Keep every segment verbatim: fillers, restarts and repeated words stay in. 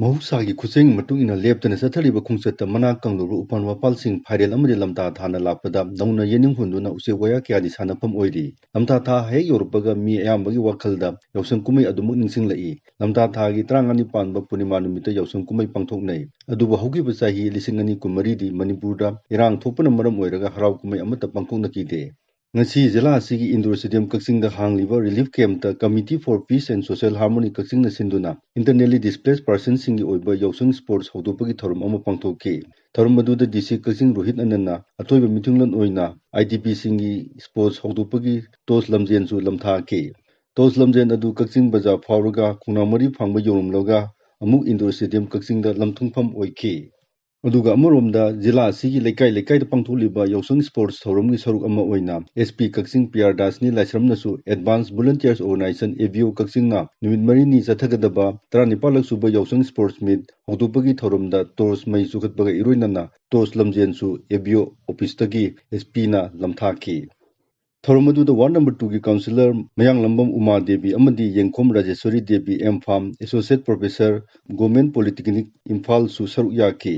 ꯃꯍꯧꯁꯥꯒꯤ ꯈꯨꯠꯁꯦꯝꯒꯤ ꯃꯇꯨꯡ ꯏꯟꯅ ꯂꯦꯞꯇꯅ ꯆꯠꯊꯔꯤꯕ ꯈꯣꯡꯆꯠꯇ ꯃꯅꯥ ꯀꯪꯂꯕ ꯎꯄꯥꯟ ꯋꯥꯄꯥꯜꯁꯤꯡ, ꯐꯥꯏꯔꯦꯜ ꯑꯃꯗꯤ ꯂꯝꯇꯥ ꯊꯥꯅ ꯂꯥꯛꯄꯗ ꯅꯧꯅ ꯌꯦꯅꯤꯡ ꯍꯨꯟꯗꯨꯅ ꯎꯆꯦꯛ ꯋꯥꯌꯥ ꯀꯌꯥꯗꯤ ꯁꯥꯟꯅꯐꯝ ꯑꯣꯏꯔꯤ꯫ ꯂꯝꯇꯥ ꯊꯥ ꯍꯦꯛ ꯌꯧꯔꯛꯄꯒ ꯃꯤ ꯑꯌꯥꯝꯕꯒꯤ ꯋꯥꯈꯜꯗ ꯌꯥꯎꯁꯪ ꯀꯨꯝꯍꯩ ꯑꯗꯨꯃꯛ ꯅꯤꯡꯁꯤꯡꯂꯛꯏ꯫ ꯂꯝꯇꯥ ꯊꯥꯒꯤ ꯇꯔꯥꯃꯉꯥꯅꯤ ꯄꯥꯟꯕ ꯄꯨꯔꯅꯤꯃꯥ ꯅꯨꯃꯤꯠꯇ ꯌꯥꯎꯁꯪ ꯀꯨꯝꯍꯩ ꯄꯥꯡꯊꯣꯛꯅꯩ꯫ ꯑꯗꯨꯕꯨ ꯍꯧꯈꯤꯕ ꯆꯍꯤ ꯂꯤꯁꯤꯡ ꯑꯅꯤ ꯀꯨꯟꯃꯔꯤꯗꯤ ꯃꯅꯤꯄꯨꯔꯗ ꯏꯔꯥꯡ ꯊꯣꯛꯄꯅ ꯃꯔꯝ ꯑꯣꯏꯔꯒ ꯍꯔꯥꯎ ꯀꯨꯝꯍꯩ ꯑꯃꯠꯇ ꯄꯥꯡꯊꯣꯛꯅꯈꯤꯗꯦ꯫ ꯉꯁꯤ ꯖꯤꯂꯥ ꯑꯁꯤꯒꯤ Indoor Stadium ꯀꯛꯆꯤꯡꯗ ꯍꯥꯡꯂꯤꯕ Relief Camp ꯇ Committee for Peace and Social Harmony ꯀꯛꯆꯤꯡꯅ ꯁꯤꯟꯗꯨꯅ internally displaced person ꯁꯤꯡꯒꯤ ꯑꯣꯏꯕ ꯌꯥꯎꯁꯪ sports ꯍꯧꯗꯣꯛꯄꯒꯤ ꯊꯧꯔꯝ ꯑꯃ ꯄꯥꯡꯊꯣꯛꯈꯤ꯫ ꯊꯧꯔꯝ ꯑꯗꯨꯗ D C ꯀꯛꯆꯤꯡ ꯔꯣꯍꯤꯠ ꯑꯅꯟꯅ ꯑꯊꯣꯏꯕ ꯃꯤꯊꯨꯡꯂꯦꯟ ꯑꯣꯏꯅ I D P ꯁꯤꯡꯒꯤ sports ꯍꯧꯗꯣꯛꯄꯒꯤ toss ꯂꯝꯖꯦꯟꯁꯨ ꯂꯝꯊꯥꯈꯤ꯫ Toss ꯂꯝꯖꯦꯟ ꯑꯗꯨ ꯀꯛꯆꯤꯡ ꯕꯖꯥꯔ ꯐꯥꯎꯔꯒ ꯈꯣꯡꯅꯥꯡ ꯃꯔꯤ ꯐꯥꯡꯕ ꯌꯧꯔꯝꯂꯒ ꯑꯃꯨꯛ Indoor Stadium ꯀꯛꯆꯤꯡꯗ ꯂꯝꯊꯨꯡꯐꯝ ꯑꯣꯏꯈꯤ꯫ ꯑꯗꯨꯒ ꯑꯃꯔꯣꯝꯗ ꯖꯤꯂꯥ ꯑꯁꯤꯒꯤ ꯂꯩꯀꯥꯏ ꯂꯩꯀꯥꯏꯗ ꯄꯥꯡꯊꯣꯛꯂꯤꯕ ꯌꯥꯎꯁꯪ sports ꯊꯧꯔꯝꯒꯤ ꯁꯔꯨꯛ ꯑꯃ ꯑꯣꯏꯅ S P Kakching ꯄ꯭ꯔꯤꯌꯥꯗꯥꯁꯅꯤ ꯂꯥꯏꯁ꯭ꯔꯝꯅꯁꯨ Advanced Volunteers Organization, A V O, ꯀꯛꯆꯤꯡꯅ ꯅꯨꯃꯤꯠ ꯃꯔꯤꯅꯤ ꯆꯠꯊꯒꯗꯕ ꯇꯔꯥꯅꯤꯄꯥꯜꯂꯛ ꯁꯨꯕ ꯌꯥꯎꯁꯪ sports meet ꯍꯧꯗꯣꯛꯄꯒꯤ ꯊꯧꯔꯝꯗ torch ꯃꯩ ꯆꯨꯈꯠꯄꯒ ꯏꯔꯣꯏꯅꯅ toss ꯂꯝꯖꯦꯟꯁꯨ A V O office ꯇꯒꯤ S P ꯅ ꯂꯝꯊꯥꯈꯤ꯫ ꯊꯧꯔꯝ ꯑꯗꯨꯗ ward number two ꯒꯤ councillor ꯃꯌꯥꯡꯂꯝꯕꯝ ꯎꯃꯥ ꯗꯦꯕꯤ ꯑꯃꯗꯤ ꯌꯦꯡꯈꯣꯝ ꯔꯥꯖꯦꯁ꯭ꯋꯔꯤ Devi, M Pharm, Associate Professor, Government Polytechnic, ꯏꯝꯐꯥꯜꯁꯨ ꯁꯔꯨꯛ ꯌꯥꯈꯤ꯫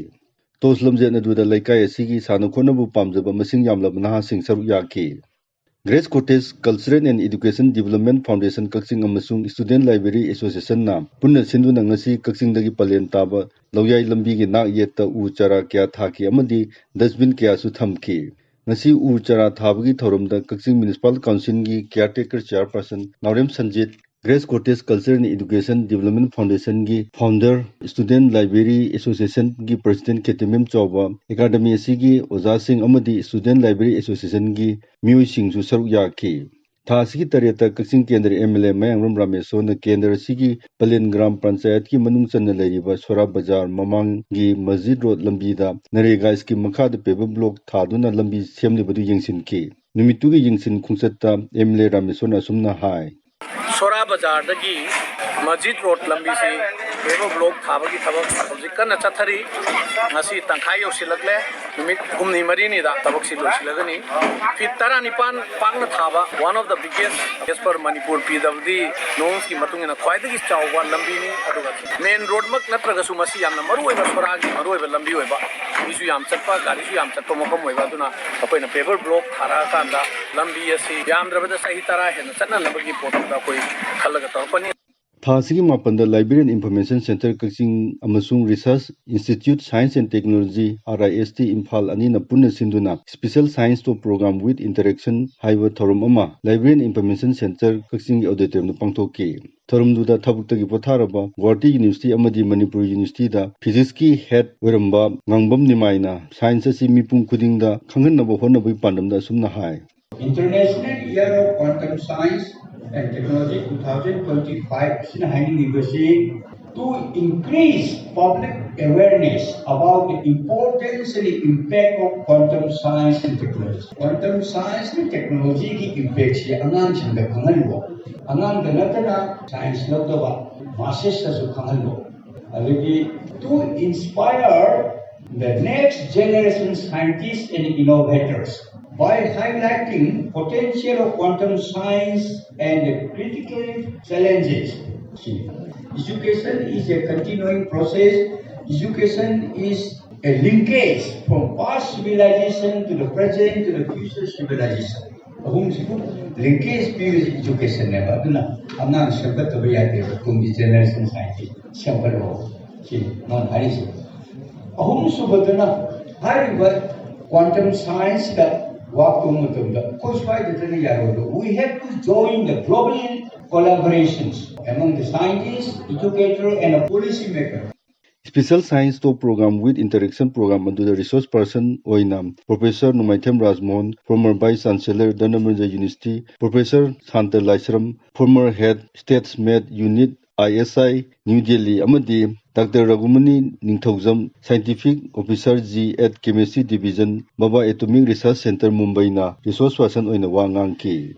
Toss ꯂꯝꯖꯦꯟ ꯑꯗꯨꯗ ꯂꯩꯀꯥꯏ ꯑꯁꯤꯒꯤ ꯁꯥꯟꯅ ꯈꯣꯠꯅꯕꯕꯨ ꯄꯥꯝꯖꯕ ꯃꯁꯤꯡ ꯌꯥꯝꯂꯕ ꯅꯍꯥꯁꯤꯡ ꯁꯔꯨꯛ ꯌꯥꯈꯤ꯫ Grace Cottage Cultural and Education Development Foundation ꯀꯛꯆꯤꯡ ꯑꯃꯁꯨꯡ Student Library Association ꯅ ꯄꯨꯟꯅ ꯁꯤꯟꯗꯨꯅ ꯉꯁꯤ ꯀꯛꯆꯤꯡꯗꯒꯤ ꯄꯂꯦꯟ ꯇꯥꯕ ꯂꯧꯌꯥꯏ ꯂꯝꯕꯤꯒꯤ ꯅꯥꯛ ꯌꯦꯠꯇ ꯎ ꯆꯥꯔꯥ ꯀꯌꯥ ꯊꯥꯈꯤ ꯑꯃꯗꯤ dustbin ꯀꯌꯥꯁꯨ ꯊꯝꯈꯤ꯫ ꯉꯁꯤ ꯎ ꯆꯥꯔꯥ ꯊꯥꯕꯒꯤ ꯊꯧꯔꯝꯗ ꯀꯛꯆꯤꯡ Municipal Council ꯒꯤ caretaker chairperson Naorem Sanjit, Grace Cottage Culture and Education Development Foundation ꯒꯤ founder, Student Library Association ꯒꯤ president ꯈꯦꯇꯦꯝꯕꯦꯝ ꯆꯥꯎꯕ, academy ꯑꯁꯤꯒꯤ ꯑꯣꯖꯥꯁꯤꯡ ꯑꯃꯗꯤ Student Library Association ꯒꯤ ꯃꯤꯑꯣꯏꯁꯤꯡꯁꯨ ꯁꯔꯨꯛ ꯌꯥꯈꯤ꯫ ꯊꯥ ꯑꯁꯤꯒꯤ ꯇꯔꯦꯠꯇ ꯀꯛꯆꯤꯡ ꯀꯦꯟꯗ꯭ꯔ M L A ꯃꯌꯥꯡꯂꯝ ꯔꯥꯃꯦꯁꯣꯔꯅ ꯀꯦꯟꯗ꯭ꯔ ꯑꯁꯤꯒꯤ ꯄꯂꯦꯟ ꯒ꯭ꯔꯥꯝ ꯄꯟꯆꯥꯌꯠꯀꯤ ꯃꯅꯨꯡ ꯆꯟꯅ ꯂꯩꯔꯤꯕ ꯁꯣꯔꯥ ꯕꯖꯥꯔ ꯃꯃꯥꯡꯒꯤ ꯃꯁꯖꯤꯗ ꯔꯣꯗ ꯂꯝꯕꯤꯗ ꯅꯔꯦꯒꯥ scheme ꯃꯈꯥꯗ paver block ꯊꯥꯗꯨꯅ ꯂꯝꯕꯤ ꯁꯦꯝꯂꯤꯕꯗꯨ ꯌꯦꯡꯁꯤꯟꯈꯤ꯫ ꯅꯨꯃꯤꯠꯇꯨꯒꯤ ꯌꯦꯡꯁꯤꯟ ꯈꯣꯡꯆꯠꯇ M L A ꯔꯥꯃꯦꯁꯣꯔꯅ ꯑꯁꯨꯝꯅ ꯍꯥꯏ꯫ ꯁꯣꯔꯥ ꯕꯖꯥꯔꯗꯒꯤ ꯃꯁꯖꯤꯗ ꯔꯣꯗ ꯂꯝꯕꯤꯁꯤ Paver block ꯊꯥꯕꯒꯤ ꯊꯕꯛ ꯍꯧꯖꯤꯛ ꯀꯟꯅ ꯆꯠꯊꯔꯤ꯫ ꯉꯁꯤ ꯇꯪꯈꯥꯏ ꯌꯧꯁꯤꯜꯂꯛꯂꯦ꯫ ꯅꯨꯃꯤꯠ ꯍꯨꯝꯅꯤ ꯃꯔꯤꯅꯤꯗ ꯊꯕꯛꯁꯤ ꯂꯣꯏꯁꯤꯜꯂꯒꯅꯤ꯫ Feet ꯇꯔꯥꯅꯤꯄꯥꯟ ꯄꯥꯛꯅ ꯊꯥꯕ, one of the biggest as per Manipur P W D norms ꯀꯤ ꯃꯇꯨꯡ ꯏꯟꯅ ꯈ꯭ꯋꯥꯏꯗꯒꯤ ꯆꯥꯎꯕ ꯂꯝꯕꯤꯅꯤ꯫ ꯑꯗꯨꯒ main road ꯃꯛ ꯅꯠꯇ꯭ꯔꯒꯁꯨ ꯃꯁꯤ ꯌꯥꯝꯅ ꯃꯔꯨꯑꯣꯏꯕ ꯁꯣꯔꯥꯒꯤ ꯃꯔꯨꯑꯣꯏꯕ ꯂꯝꯕꯤ ꯑꯣꯏꯕ, ꯃꯤꯁꯨ ꯌꯥꯝ ꯆꯠꯄ, ꯒꯥꯔꯤꯁꯨ ꯌꯥꯝ ꯆꯠꯄ ꯃꯐꯝ ꯑꯣꯏꯕ꯫ ꯑꯗꯨꯅ ꯑꯩꯈꯣꯏꯅ paver block ꯊꯥꯔꯛꯑꯀꯥꯟꯗ ꯂꯝꯕꯤ ꯑꯁꯤ ꯌꯥꯝꯗ꯭ꯔꯕꯗ ꯆꯍꯤ ꯇꯔꯥ ꯍꯦꯟꯅ ꯆꯠꯅꯅꯕꯒꯤ ꯄꯣꯠꯇꯨꯗ ꯑꯩꯈꯣꯏ ꯈꯜꯂꯒ ꯇꯧꯔꯛꯄꯅꯤ꯫ ꯊꯥ ꯑꯁꯤꯒꯤ ꯃꯥꯄꯟꯗ Library and Information Centre ꯀꯛꯆꯤꯡ ꯑꯃꯁꯨꯡ Research Institute Science and Technology, R I S T, Imphal ꯑꯅꯤꯅ ꯄꯨꯟꯅ ꯁꯤꯟꯗꯨꯅ Special Science Talk Program with Interaction ꯍꯥꯏꯕ ꯊꯧꯔꯝ ꯑꯃ Library and Information Centre ꯀꯛꯆꯤꯡꯒꯤ auditorium ꯗ ꯄꯥꯡꯊꯣꯛꯈꯤ꯫ ꯊꯧꯔꯝꯗꯨꯗ ꯊꯕꯛꯇꯒꯤ ꯄꯣꯊꯥꯔꯕ ꯒꯨꯋꯥꯍꯥꯇꯤ University ꯑꯃꯗꯤ ꯃꯅꯤꯄꯨꯔ University ꯗ Physics ꯀꯤ head ꯑꯣꯏꯔꯝꯕ ꯉꯥꯡꯕꯝ ꯅꯤꯃꯥꯏꯅ science ꯑꯁꯤ ꯃꯤꯄꯨꯝ ꯈꯨꯗꯤꯡꯗ ꯈꯪꯍꯟꯅꯕ ꯍꯣꯠꯅꯕꯒꯤ ꯄꯥꯟꯗꯝꯗ ꯑꯁꯨꯝꯅ ꯍꯥꯏ꯫ International Year of Quantum Science and Technology two thousand twenty-five ꯑꯁꯤꯅ ꯍꯥꯏꯅꯤꯡꯂꯤꯕꯁꯤ to increase public awareness about the importance and the impact of quantum science and technology. Quantum science and technology ꯒꯤ impact ꯁꯤ ꯑꯉꯥꯡꯁꯤꯡꯗ ꯈꯪꯍꯜꯂꯨ꯫ ꯑꯉꯥꯡꯗ ꯅꯠꯇꯅ science ꯂꯧꯗꯕ masses ꯇꯁꯨ ꯈꯪꯍꯜꯂꯨ꯫ ꯑꯗꯒꯤ to inspire the next generation scientists and innovators by highlighting potential of quantum science and the critical challenges. Education is a continuing process. Education is a linkage from past civilization to the present to the future civilization. ꯑꯍꯨꯝꯁꯤꯕꯨ linkage ꯄꯤꯕꯁꯤ education ꯅꯦꯕ꯫ ꯑꯗꯨꯅ ꯑꯉꯥꯡ ꯁꯦꯝꯒꯠꯇꯕ ꯌꯥꯗꯦꯕ, ꯇꯨꯡꯒꯤ generation scientist ꯁꯦꯝꯒꯠꯂꯣ꯫ ꯁꯤꯅꯤ ꯃꯥꯅ ꯍꯥꯏꯔꯤꯁꯦ꯫ ꯑꯍꯨꯝꯁꯨꯕꯗꯅ ꯍꯥꯏꯔꯤꯕ quantum science ꯇ ꯋꯥ ꯇꯧꯕ ꯃꯇꯝꯗ ꯑꯩꯈꯣꯏ ꯁ꯭ꯋꯥꯏꯗꯇꯅ ꯌꯥꯔꯣꯏꯕ꯫ We have to join the global collaborations among the scientists, educator and a policy maker. Special Science Talk Program with Interaction Program ꯑꯗꯨꯗ resource person ꯑꯣꯏꯅ Professor Nongmaithem Rajmohan, former Vice Chancellor Dhanamanjuri University, Professor Shanta Laishram, former Head Stats Math Unit, I S I, New Delhi, ꯑꯃꯗꯤ Doctor Raghumani Ningthoujam, Scientific Officer G at Chemistry Division, Bhabha Atomic Research Centre, ꯃꯨꯝꯕꯩꯅ resource person ꯑꯣꯏꯅ ꯋꯥ ꯉꯥꯡꯈꯤ꯫